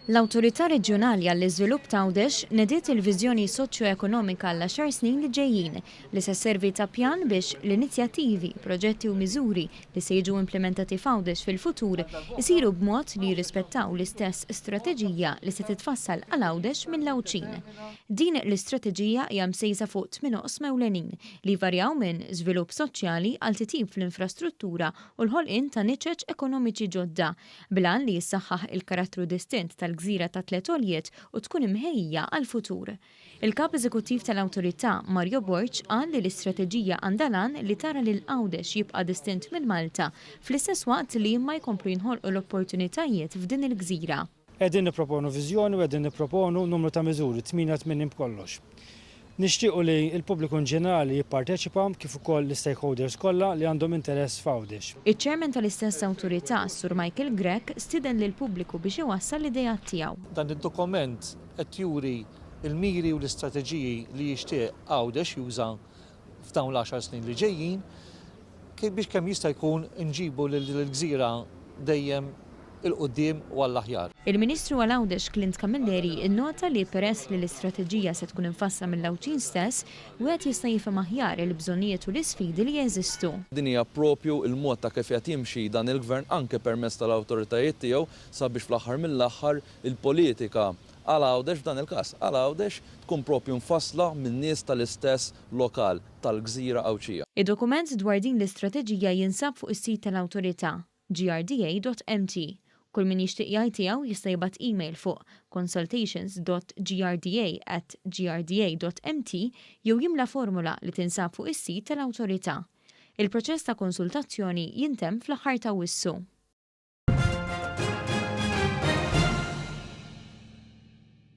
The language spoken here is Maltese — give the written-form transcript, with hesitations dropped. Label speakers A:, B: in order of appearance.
A: L-Awtorità Reġjonali għall-Iżvilupp t'Għawdex nediet il-viżjoni soċjoekonomika għall-għaxar snin li ġejjin li se sservi ta' pjan biex l-inizjattivi, proġetti u miżuri li se jiġu implimentati f'Għawdex fil-futur isiru b'mod li jirrispettaw l-istess strateġija li se titfassal għal Għawdex mill-Għawdxin. Din l-istrateġija hija msejsa fuq tmien oqsma ewlenin li jvarjaw minn żvilupp soċjali għal titjib fl-infrastruttura u l-ħolqien ta' niċeċ ekonomiċi ġodda bil-għan li jissaħħaħ il-karattru distint tal-gżira tat-tliet għoljiet u tkun imħejjija għall-futur. Il-Kap Eżekuttiv tal-Awtorità, Mario Borg, qal li l-istrateġija għandha l-għan li tara lil Għawdex jibqa' distint minn Malta fl-istess waqt li imma jkomplu jinħolqu l-opportunitajiet f'din il-gżira.
B: Qegħdin nipproponu viżjoni u qegħdin nipproponu numru ta' miżuri, 88 b'kollox. Nixtiequ li l-pubbliku inġenerali jipparteċipa kif ukoll l-istakeholders kollha li għandhom interess f'Għawdex.
A: Iċ-Chairman tal-istess awtorità, s-Sur Michael Grech, stieden lill-pubbliku biex iwassal l-ideat tiegħu.
C: Dan id-dokument qed juri l-miri u l-istrateġiji li jixtieq Għawdex juża f'dawn l-għaxar snin li ġejjin biex kemm jista' jkun inġibu lil din il-gżira dejjem 'il quddiem u għall-aħjar.
A: Il-Ministru għal Għawdex Clint Camilleri nnota li peress li l-istrateġija se tkun imfassla mill-Għawdxin stess, wieħed jista' jifhem aħjar il-bżonnijiet u l-isfidi li jeżistu.
D: Din hija propju l-mod ta' kif qed jimxi dan il-Gvern anke permezz tal-awtoritajiet tiegħu sabiex fl-aħħar mill-aħħar il-politika għal Għawdex, f'dan il-każ għal Għawdex, tkun propju mfassla min-nies tal-istess lokal tal-gżira Għawdxija.
A: Id-dokument dwar din l-istrateġija jinsab fuq is-sit tal-Awtorità. grda.mt. Kull min jixtieq jgħid tiegħu jista' jibgħat email fuq consultations.grda@grda.mt jew jimla formola li tinsab fuq is-sit tal-Awtorità. Il-proċess ta' konsultazzjoni jintemm fl-aħħar t'Awwissu.